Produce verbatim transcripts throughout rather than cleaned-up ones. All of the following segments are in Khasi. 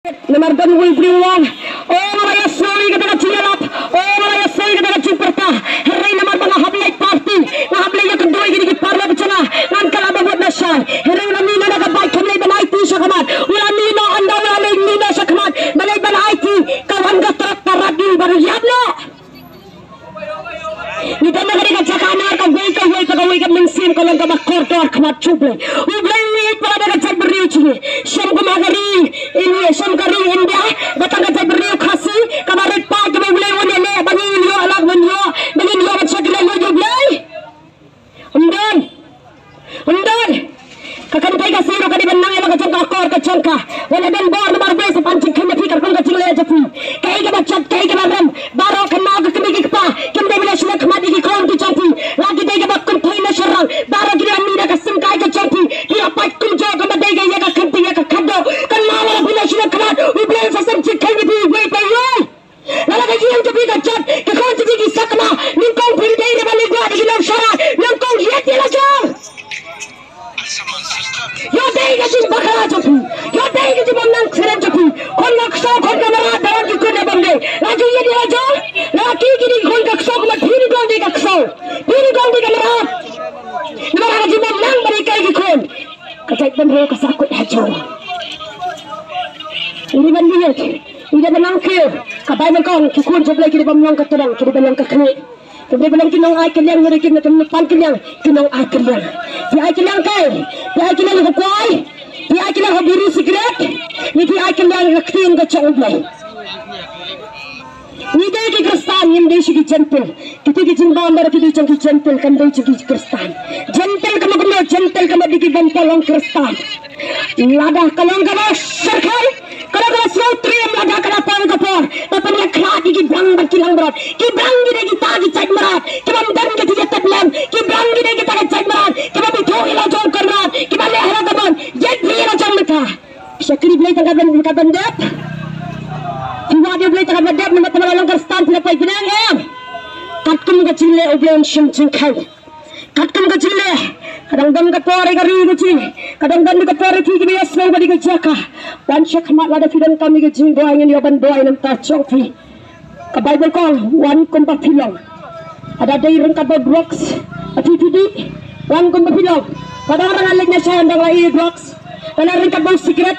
Namar don uwei u briew u ong, o nga la ïasngew ïa kata ka jingïalap, o nga la ïasngew ïa kata ka jingpyrta. Hynrei namar ba nga hap leit party, nga hap leit ïakynduh ïa kine ki paralok jong nga, ngan kylla ban vote na shai. Hynrei u la mih noh na ka bike, kam leit ban aiti sha khmat. U la mih noh ynda u la leit mih noh sha khmat ban leit ban aiti, ka wan ka trok ka rat ïa u ban ïap noh. Ngi don ha kane ka jaka namar kawei kawei pa kawei ka mynsiem ka long kaba kordor khmat jong U Blei. U Blei u ïeit palat da ka jaitbynriew jong ngi. Shem kum ha ka ri India, shem ka ri India, ba tang ka jaitbynriew Khasi kaba rit paid kaba U Blei u wan ïaleh ba ngin ïoh, la ban ïoh, ba ngin ïoh ban shakri ïa U Blei. Ym don. Ym don. Ka kynthei ka siro ka dei ban nang ïa la ka jong ka akor ka jong ka. Wat la don bor namar U Blei sa pan jingkheiñ ïa phi katkum ka jingleh jong phi. Kaei kaba jot, kaei kaba rem, baroh kynmaw ka kmie ki kpa kim dei ban ïashiliang khmat ïa ki khun ki jong phi. La ki dei kiba kynthei na shynrang, baroh ki dei ban mih da ka symkai ka jong phi. Phi ïa pait kumjuh kumba dei ka ïa ka kynthei ïa ka khadduh. Kynmaw lada phi la shiliang khmat, U Blei sa seng jingkheiñ ïa phi iwei pa iwei. Lada ka ïing jong phi ka jot, ki khun jong phi ki sakma, nyngkong phi dei ban leit wad ïa ki nongshakri, nyngkong ïeit ïa la jong. Ïoh dei ka jingbakla jong phi, ïoh dei ka jingbymnang kren jong phi. Khun ka ksew, khun ka mrad, da wan ki khun ïa bym dei. La jong ïeit ïa la jong, la ki ki dei khun ka ksew, kumba phi dei dei ka ksew, phi dei dei ka mrad. Namar ka jingbymnang ba dei ka ki khun. Ka jaitbynriew ka sa kut ha jong. Ngi dei ban ïeit, ngi dei ban nang kiew. Ka Baibl ka ong ki khun jong U Blei ki dei ban long ka tnat, ki dei ban long ka khlieh. Ki dei ban long ki nong ai kylliang, ngi dei ki nong pan kylliang, ki nong ai kylliang. Phi ai kylliang kai, phi ai kylliang ha kwai, phi ai kylliang ha biri sikret, ngi phi ai kylliang ha ka ktien ka jong U Blei. Ngi dei ki Khristan, ngim dei sha ki Jentil. Kito ki jingbam baroh ki dei jong ki Jentil, kam dei jong ki Khristan. Jentil ka mut kumno, Jentil ka mut dei ki bym pat long Khristan. Lada ka long kaba shyrkhei, ka long kaba sngewtriem, lada ka la pang ka por, ka pynïakhlad ïa ki brang bad ki langbrot. Ki brang ki dei kita ki jait mrad, ki bym don ka jingïatetlem. Ki brang ki dei kita ki jait mrad, ki bym ithuh ïa la jong u kynrad, ki ba leh ha la ka mon. Ïeit ïa la jong mynta. Shakri Blei tang katba, katba dep. Phi wad ïa U Blei tang katba dep, namar tang ba la long Khristan phi la poi bneng, em. Katkum ka jingleh U Blei un shim jingkheiñ. Katkum ka jingleh. Ka dang don ka por ïa ka ri ka jong ngi. Ka dang don ka por ïa phi kiba ïasnoh ka dei ka jaka. Wan sha khmat lada phi donkam ïa ka jingduwai ngin ïoh ban duwai na ka bynta jong phi. Ka Baibl ka ong, wan kumba phi long. Lada dei ryngkat bad drugs, phi phi dih, wan kumba phi long. Lada nga dang leit nasa, nga dang ïoh drugs. Lada ryngkat bad sikret,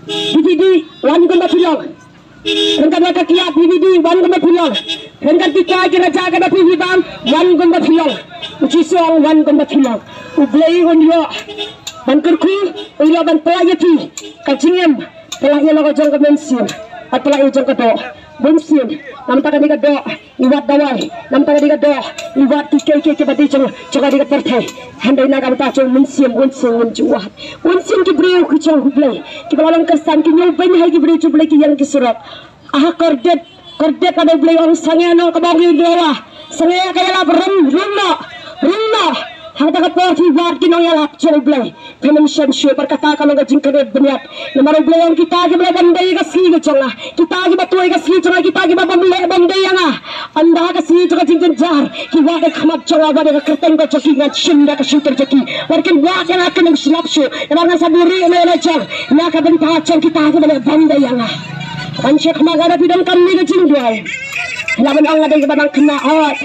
phi phi dih, wan kumba phi long. Ryngkat bad ka kiad, phi phi dih, wan kumba phi long. Ryngkat kita ki raja ka da phi phi bam, wan kumba phi long. U Jisu u ong wan kumba phi long. U Blei un ïoh ban kyrkhu, un ïoh ban pynlait ïa phi. Ka jingim, pynlait ïa la ka jong ka mynsiem, bad pynlait ïa jong ka doh. Mynsiem, namar kata ka dei ka doh ngi wad dawai, namar kata ka dei ka doh ngi wad ki kei kei kiba dei jong, jong ka dei ka pyrthei. Hynrei na ka bynta jong mynsiem, mynsiem ngin ju wad. Mynsiem ki briew ki jong U Blei kiba la long Khristan ki ñiew beiñ ha ki briew jong U Blei ki ïeng ki surok. Aha, kordit, kordit lada U Blei u ong sangeh noh kaba ong ïa u Noah. Sangeh ka ïalap, rung, rung noh, rung noh. Hangta ka por phi wad ki nongïalap jong U Blei. Phin ym shym shuh, bad kata ka long ka jingkordit bniat. Namar U Blei u ong kita kiba la ban dei ka sngi ka jong nga, kita kiba tuh ïa ka sngi jong nga, kita kiba bym leh bym dei ïa nga. Ynda ka sngi jong ka jingjynjar ki wad ïa ka khmat jong nga, wad ïa ka kyrteng ka jong ki, ngan shim da ka shyntur jong ki. Wat kin wad ïa nga kin ym slap shuh. Namar ngan sa buhrieh noh ïa la jong na ka bynta jong kita kiba leh bym dei ïa nga. Ban shakri ma nga da phi donkam ïa ka jingduwai. La ban ong nga dei kaba dang khynnah hooid.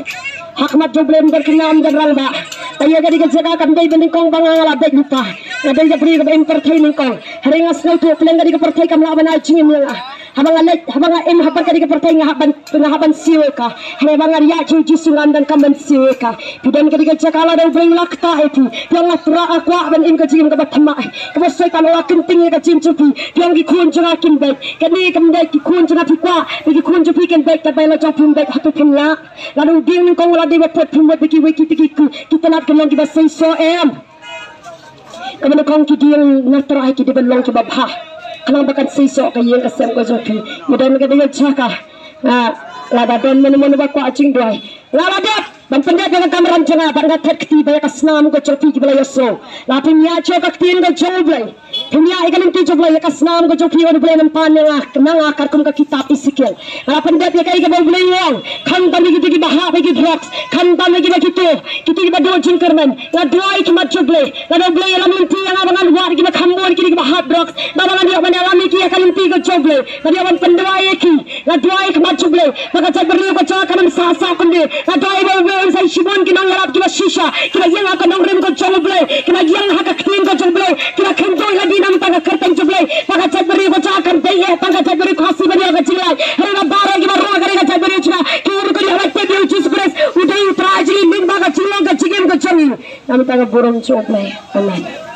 Ha khmat jong U Blei ym don khynnah ym don rangbah. Te ïa ka dei ka jaka kam dei ba nyngkong ba nga nga la beit lypa. Nga dei ka briew kaba im pyrthei nyngkong. Hynrei nga sngewthuh pyrshah ka dei ka pyrthei kam lah ban ai jingim ïa nga. Haba nga leit, haba nga im hapoh ka dei ka pyrthei nga hap ban, nga hap ban siew ïa ka. Hynrei haba nga ïaid sha U Jisu ngam donkam ban siew ïa ka. Phi don ka dei ka jaka lada U Blei u la ktah ïa phi. Phi ong nga trah, nga kwah ban im ka jingim kaba thymmai. Kaba Soitan u la kynting ïa ka jingim jong phi. Phi ong ki khun jong nga kim beit. Kane kam dei ki khun jong nga, phi kwah ba ki khun jong phi kin beit, katba la jong phim beit hato phin lah? Lada u dieng nyngkong u la dei ba put, phim wad ba kiwei kita ki, ki, ki tnat kin long kiba seisoh, em. Kaba nyngkong ki dieng na trai ki dei ban long kiba bha. Khnang ba kan seisoh ka ïing ka sem ka jong phi. Ngi don ka dei ka jaka. Nga, lada don mano mano ba kwah jingduwai, nga la dep ban pyndep ïa ka kamram jong nga, bad nga thet kti ba ïa ka snam ka jong phi kiba la ïasnoh. La phim ïaid sha ka ktien ka jong U Blei. Pynïaid ïa ka lynti jong U Blei, ïa ka snam ka jong phi, wat U Blei un pan ïa nga, na nga katkum ka kitab Esekiel. Nga la pyndep ïa kaei kaba U Blei u ong. Khamtam ïa kito kiba hap ïa ki drugs, khamtam ïa kiba kito, kito kiba duh jingkyrmen. Nga duwai khmat jong U Blei. Lada U Blei u ïalam lynti ïa nga ba ngan wad ïa kiba kham bun, kito kiba hap drugs, ba ngan ïoh ban ïalam ïa ki ïa ka lynti ka jong U Blei. Ngan ïoh ban pynduwai ïa ki. Nga duwai khmat jong U Blei ba ka jaitbynriew ka jong nga kan ym sah sah kumne. Nga duwai ba U Blei un sa shibun ki nongïarap kiba shisha, kiba ïeng ha ka nongrim ka jong U Blei, kiba ïeng ha ka ktien ka jong U Blei, kiba kynduh ïa lade na bynta ka kyrteng jong U Blei. Ba ka jaitbynriew ka jong nga kan dei eh tang ka jaitbynriew Khasi ban ïoh ka jinglait. Hynrei na baroh kiba rong ha kane ka jaitbynriew jong nga, ki ruh ki ïoh ban tip ïa U Jisu Khrist, u dei U Trai jong ngi, lyngba ka jinglong ka jingim ka jong ngi. Na bynta ka burom jong U Blei. Amen.